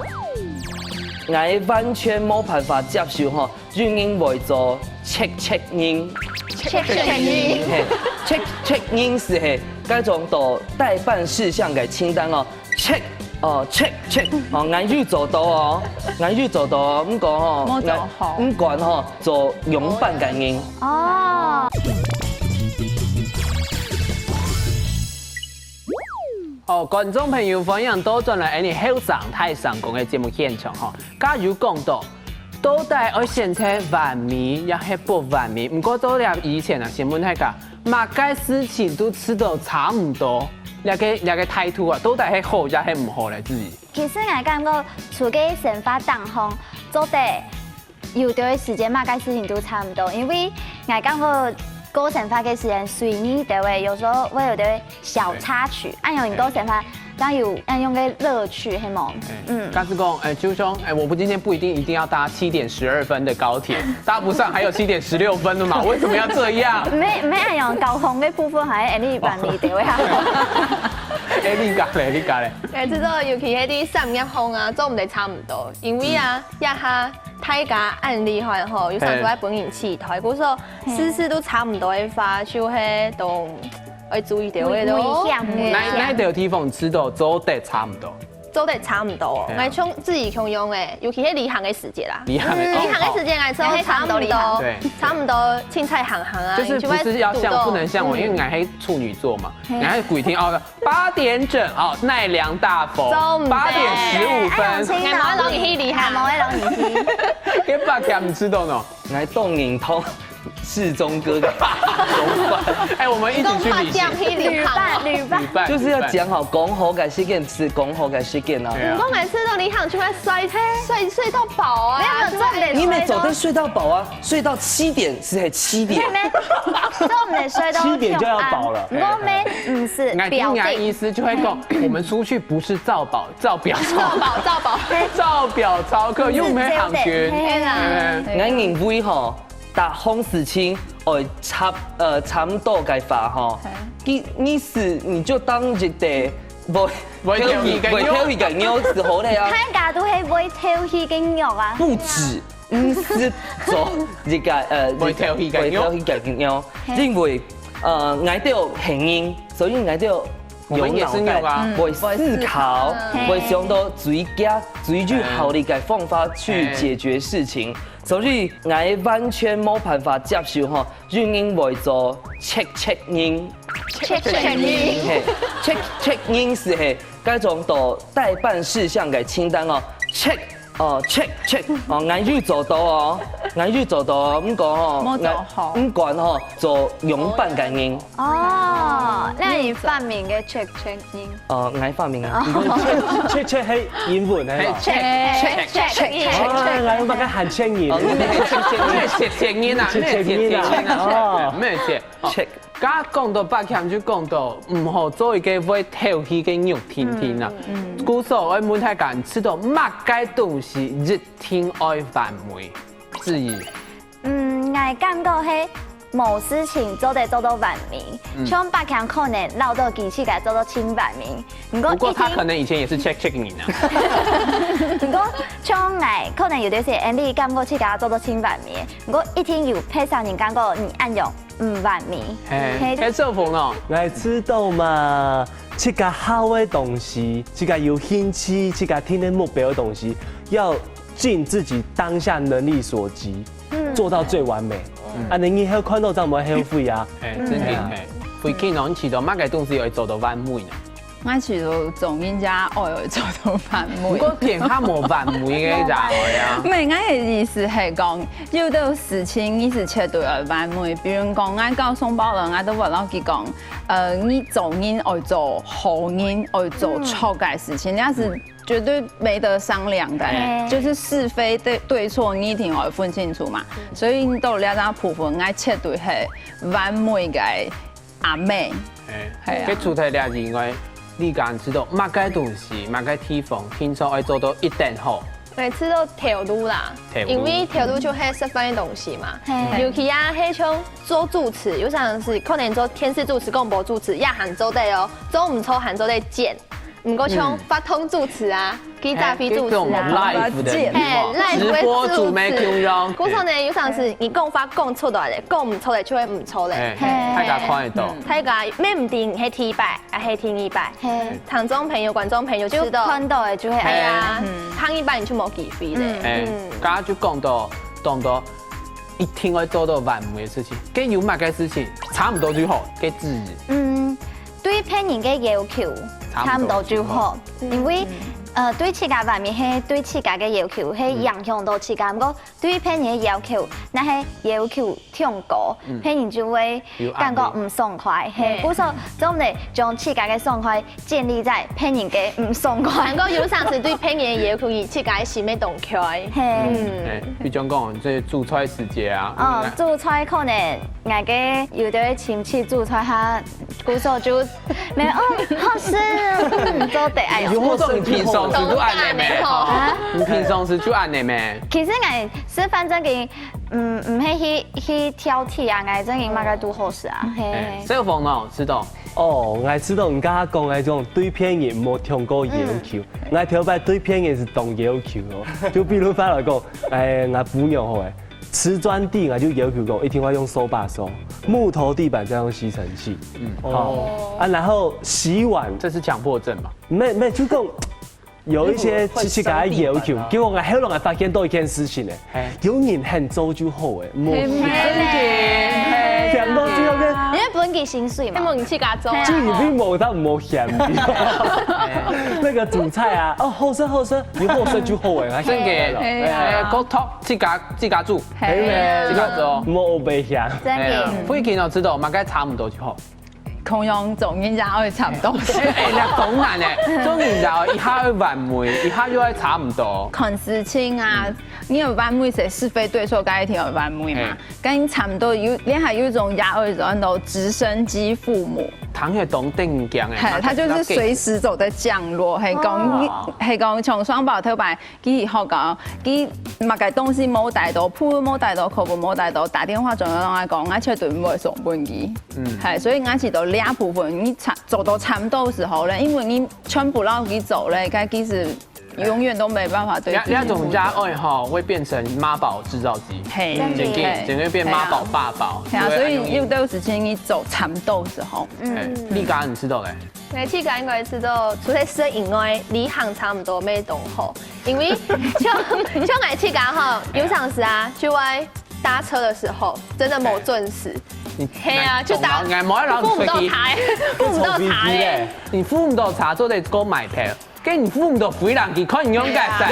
𠊎完全無辦法接受吼，有人會做check check人。check check人。係，check check人係係該種到待辦事項个清單哦。 check，哦，check check，哦，𠊎有做到哦，𠊎有做到哦，毋過吼，無做好。𠊎毋管吼，做樣般个人。哦。好，觀眾朋友，歡迎倒轉來𠊎等後生大聲公个節目現場吼。頭先有講到，到底愛選擇完美也係不完美？毋過做這以前啊，先問大家， 麼个事情都試著差毋多，這个這个態度啊，到底係好也係毋好咧？自己。其實𠊎感覺，在該生活當中，做得有兜時間麼个事情都差毋多，因為𠊎感覺過生活个時間隨意兜仔，有時候會有兜小插曲，恁樣你過生活 當有恁樣个樂趣，係無？嗯，但是講，哎，就像，哎，我們今天不一定一定要搭七點十二分的高鐵，搭不上還有七點十六分的嘛，為什麼要這樣？無無恁樣，交通个部分還係恁樣辦理个呀。哎，你講咧，你講咧。哎，這个尤其係在產業方啊，做毋得差毋多，因為啊，這下大家恁厲害吼，有時候會分人取代，故所事事都差毋多个話，就係當 愛注意兜仔咯。危險，危險。哪哪兜地方試著做得差毋多？做得差毋多哦，𠊎像自家共樣誒，尤其係旅行个時節啦。旅行个，旅行个時節，𠊎試著差毋多，對，差毋多凊彩行行啊，就是不是要像，不能像我，因為𠊎係處女座嘛，𠊎係規定哦，八點整哦，奈良大佛，八點十五分，𠊎無愛摎你去旅行，𠊎無愛摎你去。該柏謙毋試著喏。 𠊎當認同世忠哥个想法。哎，我們一起去旅行。去旅行哦。旅伴，旅伴。旅伴，就是要講好，講好个時間係講好个時間啊。對啊。毋過每次都旅行就會睡，睡，睡到飽啊。沒有，沒有，重點是你們做得睡到飽啊，睡到七點係七點。沒有，沒有，重點睡到七點就要飽了。毋過沒，毋係，𠊎聽你个意思就係講，我們出去不是照表，照表，照表，照表，照表操課，又沒行軍。係啦。哎。𠊎認為吼， 逐項事情愛差，呃，差毋多个話吼，你，你係，你就當一隻會，會跳戲个肉。會跳戲个肉就好了啊。大家都係會跳戲个肉啊。不止，毋係做一個，呃，會跳戲个肉。會跳戲个肉，因為，呃，𠊎兜係人，所以𠊎兜有腦袋，我們也是肉啊。會思考，嗯。會想到最佳、最有效率个方法去解決事情。 所以𠊎完全無辦法接受吼，有人會做check check人。check check人。係，check check人係係該種到待辦事項个清單哦，check，哦，check check，哦，𠊎有做到哦，𠊎有做到哦，毋過吼，無做好。𠊎毋管吼，做樣般个人。哦，該你發明个check check人。 哦，𠊎發明啊。毋過check，check，check係英文係吧？check，check，check，check，check。啊，𠊎用麼个還check人？哦，你係check，check人啊，check，check人啊，哦。check。check。剛講到柏謙就講到，毋好做一個會跳戲个肉定定啊。故所愛問大家，試著麼个東西一定愛完美？質疑。 嗯，𠊎感覺係無事情做得做到完美，像柏謙可能恅著佢自家做到盡完美，毋過一定，不過他可能以前也是check check人啊。毋過像𠊎可能有兜時，𠊎感覺自家做到盡完美，毋過一定有別儕人感覺你恁樣毋完美。係，係，係，少峰哦。𠊎知道嘛，自家好个東西，自家有興趣，自家定个目標个東西，要盡自己當下能力所及。 做到最完美。恁樣以後看到正毋會後悔啊。係，真个係。慧君哦，你試著麼个東西愛做到完美呢？ ，𠊎其實做人也愛愛做到完美。毋過天下無完美个人啊。毋係，𠊎个意思係講，有兜事情你係絕對愛完美。比如講，𠊎教雙胞胎，𠊎都會摎佢講，呃，你做人愛做好人，愛做著个事情，你係絕對沒得商量的，嗯。就是是非對，對錯，你一定愛分清楚嘛。所以你到這隻部分，𠊎絕對係完美个阿姆。哎，係啊。該除忒這以外，你敢知道麼个東西、麼个地方，平常愛做到一等好？𠊎知道頭路啦，頭路。因為頭路就係食飯个東西嘛。係。尤其啊，係像做主持，有常時可能做電視主持、廣播主持，也還做得哦，做毋著還做得剪。毋過像活動主持啊，記者會主持啊，哎，這種live的，嘿，live的主持。直播主沒共樣。故所呢，有常時你講話講出來了，講毋出來就會毋著了。哎，大家看得到。大家，毋一定係第一擺， 啊，係第二擺。係。聽眾朋友、觀眾朋友就知道。就看到了就會，哎呀，嗯。下一擺你就無機會了。嗯。哎，嗯。剛剛就講到，講到一定愛做到完美个事情，該有麼个事情差毋多就好，該指。嗯，對別人个要求差毋多就好。差毋多就好。因為，嗯。呃，對自家完美係對自家个要求，係影響到自家。毋過 對別人个要求，若係要求忒高，嗯。別人就會感覺毋爽快，有壓力。係，故所做毋得將自家个爽快建立在別人个毋爽快。毋過有常時對別人个要求，佢自家个心會動開。係。嗯。哎，比如講，這煮菜時節啊，哦，嗯。煮菜可能，𠊎个有兜親戚煮菜，佢 故所就，沒有，哦，好食，嗯，做得，哎喲。有好食你平常時就恁樣咩？啊？你平常時就恁樣咩？其實𠊎係反正佢，嗯，毋係去，去挑剔啊，𠊎正經麼个都好食啊，嘿。哎，小鳳呢，知道？哦，𠊎知道你剛剛講个這種對別人無忒高要求，嗯。𠊎頭擺對別人係當要求哦。就比如話來講，哎，𠊎餔娘好誒， 瓷磚地，𠊎就要求講一定要用掃把掃，木頭地板再用吸塵器。嗯。好。哦。啊，然後洗碗，這是強迫症嘛？沒，沒，就講有一些自家个要求，結果𠊎後來還發現到一件事情呢，哎。有人肯做就好誒，莫嫌。真的。想到最後面，因為分佢薪水嘛。因為你自家做啊。就已經無到莫嫌。那個煮菜啊，哦，好食好食，有好食就好誒，還真的。哎呀。哎，高頭 自家，自家煮。嘿。自家做。莫白嫌。真的。哎呀，慧琴哦，知道，麼个差毋多就好。共樣做人也愛差毋多。哎，那當然呢，做人也愛一下愛完美，一下又愛差毋多。看事情啊，嗯。你有完美，係是非對錯，該一定有完美嘛。哎。跟差毋多有，你還有一種也愛做到直升機父母。聽起來當得人驚哎，嘿，他就是隨時走在降落，嘿，講，哦。嘿，講從雙胞頭擺 佢學校，佢麼个東西無帶到，簿無帶到，課本無帶到，打電話轉來同𠊎講，𠊎絕對毋會送分佢。嗯。嘿，所以𠊎知道這部分，你差，做到差毋多時候咧，因為你全部摎佢做咧，該其實永遠都沒辦法對自己負責。那，那種家愛吼，會變成媽寶製造機。嘿。真的。整個，整個變媽寶爸寶。嘿啊，就會恁樣。所以有兜事情你做差毋多時候。嗯。哎，你剛剛你知道嘞？ 𠊎自家應該知道，除了食以外，旅行差毋多乜當好。因為像，像𠊎自家吼，有常時啊，就會搭車的時候，真的無準時。你，嘿啊，就搭，𠊎，𠊎無愛摎你出去。赴毋到車，赴毋到車。你坐飛機咧，你赴毋到車，做得講買票，跟你赴毋到飛行機，看你用該噻。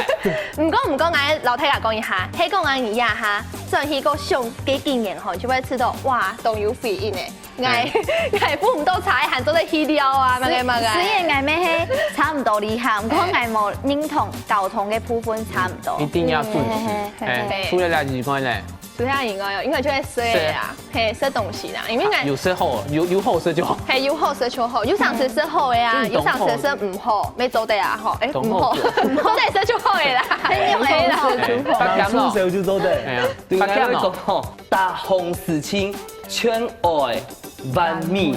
毋過，毋過，𠊎摎大家講一下，係講𠊎這下，轉去過上幾年吼，就會知道，哇，當有回憶呢。 𠊎，𠊎赴毋到車，還做得去尞啊，麼个麼个。雖然𠊎乜係差毋多旅行，毋過𠊎無認同交通个部分差毋多。一定要準時。嗯，嘿，嘿，嘿。哎，除了這以外呢？除了以外哦，應該就係食啊，食。嘿，食東西啦，因為𠊎有食好，有，有好食就好。嘿，有好食就好，有常時食好个啊，嗯。有常時食毋好，乜做得啊，吼，哎，毋好，毋好食就好个啦，嘿啦。毋好食就好。哎，發鹹咯。出手就做得。哎呀，對，發鹹咯。𠊎會講吼， 逐項事情全愛完美，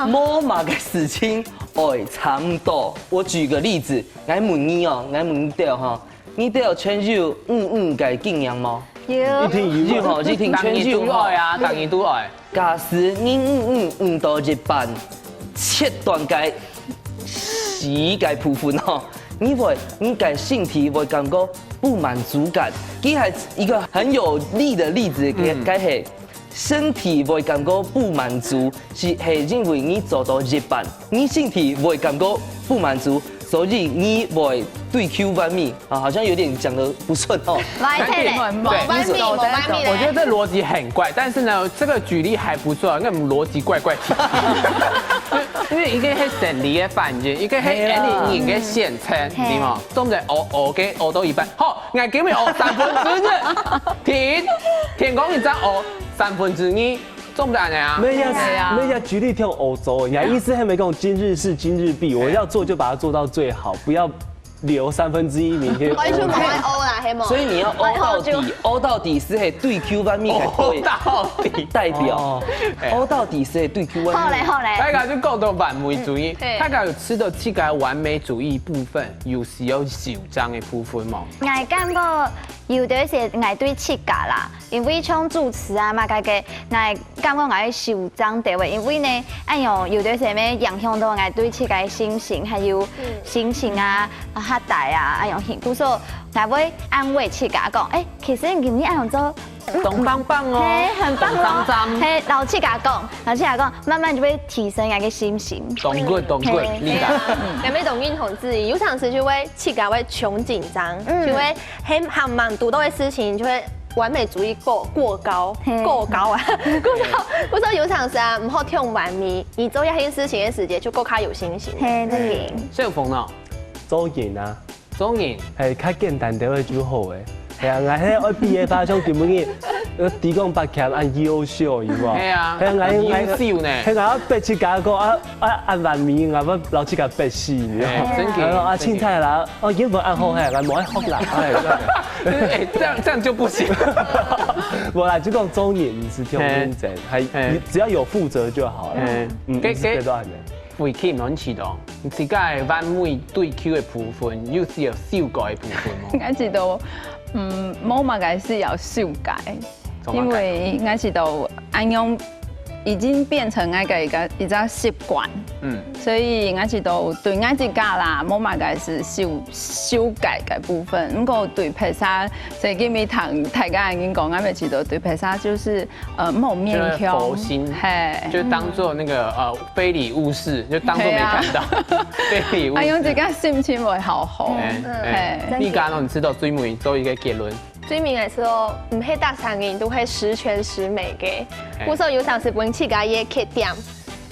無麼个事情愛差毋多。我舉個例子，𠊎問你哦，𠊎問你兜吼，你兜全有五五个經驗無？有。一定有。有吼，一定全有吼。逐日都愛啊，逐日都愛。假使你五五五到一半，切斷該四个部分吼，你會，你个身體會感覺不滿足感。佢係一個很有力的例子，嗯。該係身體會感覺不滿足，係係因為你做到一半，你身體會感覺不滿足，所以你會追求完美啊，好像有點講得不順哦。來，對來，對無完美，無完美我覺得這邏輯很怪，但是呢，這個舉例還不錯，因為我們邏輯怪怪的。因為一個係生理的反應，一個係係啦你人的現狀，係對嗎？對不對？哦，OK，哦，到一半，好，𠊎今日哦三分之一，停，天光你再哦三分之二，做不得恁樣啊。沒有對啊沒有舉例聽歐洲，人家意思還沒講今日事今日畢，我要做就把它做到最好，不要留三分之一明天。完全無愛烏啦，係無？所以你要歐到底，歐到底係係追求完美才可以哦，到底。代表哦，歐到底係係追求完美。好咧，好咧，大家就講到完美主義，嗯對大家有知道自家完美主義部分，有時有受傷的部分嗎？ 𠊎感覺有兜時𠊎對自家啦，因為像主持啊嘛，該个𠊎感覺𠊎會受傷到位，因為呢，恁樣有兜時會影響到𠊎對自家个心情，還有心情啊、啊下大啊，恁樣幸福，所以𠊎會安慰自家講，誒，其實你今日恁樣做，當棒棒哦，嘿，很棒哦當讚，讚。嘿，摎自家講，摎自家講，慢慢就會提升𠊎个心情。當good，當good，嘿你講。也沒懂認同自己，有常時就會自家會窮緊張，嗯就會很很忙，堵到的事情就會完美主義過過高，嘿過高啊，過高。我說有常時啊，毋好忒完美，你做一件事情的時節就過較有信心。嘿，對。小鳳呢？做人啊，做人，係較簡單个就好誒。係啊，𠊎係愛畢業發想，根本个，呃，提供八強恁優秀，有無？係啊係啊，𠊎很優秀呢係𠊎要逼自家講啊啊，恁完美，𠊎要摎自家逼死，你知道嗎？哎，真的然後啊，真的凊彩啦，哦，英文恁好，係，𠊎無愛學啦，哎，哎，這樣這樣就不行。無啦，就講做人係挺認真，還嘿只要有負責就好了。嘿嗯，給這段呢。回去問起到，你自家个完美追求的部分，有時有修改的部分嗎？𠊎知道，嗯，無麼个係要修改，做麼个因為𠊎知道恁樣已經變成𠊎个一個一隻習慣，嗯，所以𠊎知道對𠊎自家啦，無麼个係修修改个部分。毋過對別儕，所以今日聽大家已經講，𠊎也知道對別儕就是呃，無勉強，就是佛心嘿，就當做那個呃非禮勿視，就當做沒看到，非禮勿視。哎喲，這個心情會好好。哎哎哎，你剛剛你知道最尾做一個結論，最尾來說，毋係逐儕人都係十全十美个。哎故所有常時分自家一個缺點，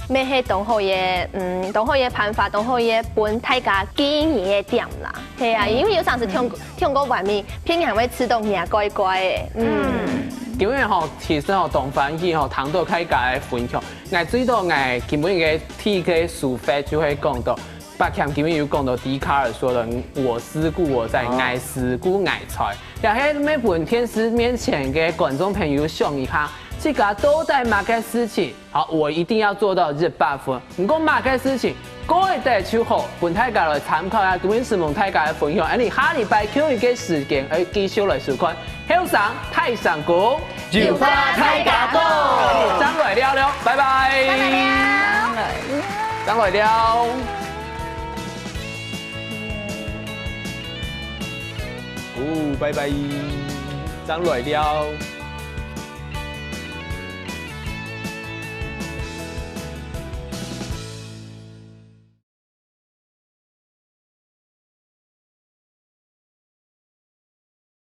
乜係當好个，嗯，當好个辦法，當好个分大家記憶个點啦。係啊，因為有常時聽聽過完美，別人會知道你啊怪怪个。嗯，因為吼，其實吼，當歡喜吼，聽到大家个分享，𠊎知道𠊎今晡日个第一個書法就會講到。八強今日有講到笛卡爾說的"我思故我在，哦𠊎思故𠊎在"。也係每本電視面前个觀眾朋友想一下，自家到底麼个事情，好，我一定要做到一百分。毋過麼个事情，過一得就好，分大家來參考一下，今日承蒙大家个分享。恁樣下禮拜共一個時間，愛繼續來收看《後生大聲公》。有話大家講。正來尞尞，拜拜。拜拜了。正來尞。哦，拜拜。正來尞。